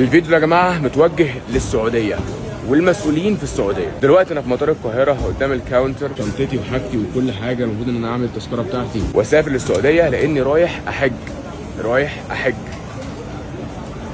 الفيديو يا جماعة متوجه للسعودية والمسؤولين في السعودية. دلوقتي انا في مطار القاهرة قدام ال counter، شنطتي وحاجتي وكل حاجة، المفروض ان انا اعمل التذكرة بتاعتي واسافر للسعودية لاني رايح احج، رايح احج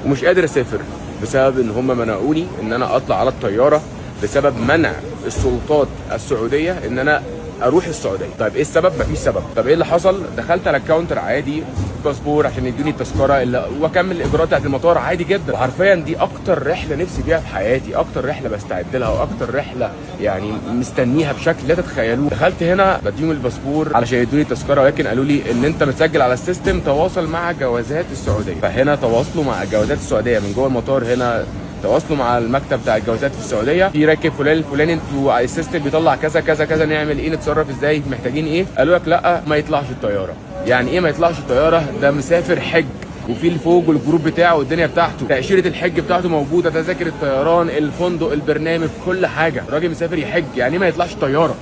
ومش قادر اسافر بسبب ان هم منعوني ان انا اطلع على الطيارة بسبب منع السلطات السعودية ان انا اروح السعودية. طيب ايه السبب؟ مفيش سبب. طب ايه اللي حصل؟ دخلت على ال counter عادي، باسبور عشان يدوني التذكرة واكمل الاجراءات بتاعت المطار عادي جدا. وحرفيا دي اكتر رحله نفسي فيها في حياتي، اكتر رحله بستعد لها، واكتر رحله يعني مستنيها بشكل لا تتخيلوه. دخلت هنا بديهم الباسبور علشان يدوني التذكرة، ولكن قالوا لي ان انت متسجل على ال system، تواصل مع جوازات السعودية. فهنا تواصلوا مع جوازات السعودية من جوه المطار، هنا تواصلوا مع المكتب بتاع الجوازات في السعودية، في راكب فلان الفلاني، انتوا ال system بيطلع كذا كذا كذا، نعمل ايه؟ نتصرف ازاي؟ محتاجين ايه؟ قالوا لك لا، ما يطلعش الطيارة. يعني ايه ما يطلعش الطيارة؟ ده مسافر حج وفي الفوج وال group بتاعه والدنيا بتاعته، تاشيرة الحج بتاعته موجودة، تذاكر الطيران، الفندق، البرنامج، كل حاجة. الراجل مسافر يحج، يعني ايه ما يطلعش الطيارة؟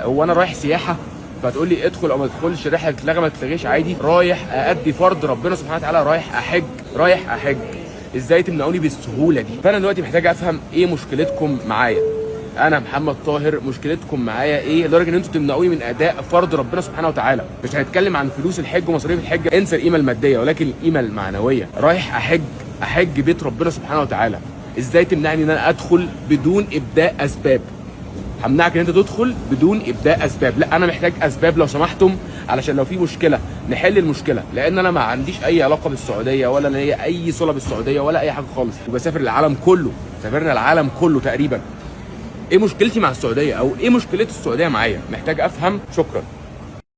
هو انا رايح سياحة فتقول لي ادخل او ما تدخلش، رحله تتلغى ما تتلغيش؟ عادي، رايح اادي فرض ربنا سبحانه وتعالى، رايح احج، رايح احج. ازاي تمنعوني بالسهولة دي؟ فانا دلوقتي محتاج افهم ايه مشكلتكم معايا. انا محمد طاهر، مشكلتكم معايا ايه لدرجة ان انتوا تمنعوني من اداء فرض ربنا سبحانه وتعالى؟ مش هنتكلم عن فلوس الحج ومصاريف الحج، انسى القيمة المادية، ولكن القيمة المعنوية. رايح احج، احج بيت ربنا سبحانه وتعالى، ازاي تمنعني ان انا ادخل بدون ابداء اسباب؟ همنعك ان انت تدخل بدون ابداء اسباب؟ لا، انا محتاج اسباب لو سمحتم، علشان لو في مشكلة نحل المشكله، لان انا ما عنديش اي علاقة بالسعودية ولا ليا اي صله بالسعودية ولا اي حاجة خالص، وبسافر العالم كله، سافرنا العالم كله تقريبا. ايه مشكلتي مع السعودية او ايه مشكلة السعودية معايا؟ محتاج افهم. شكرا.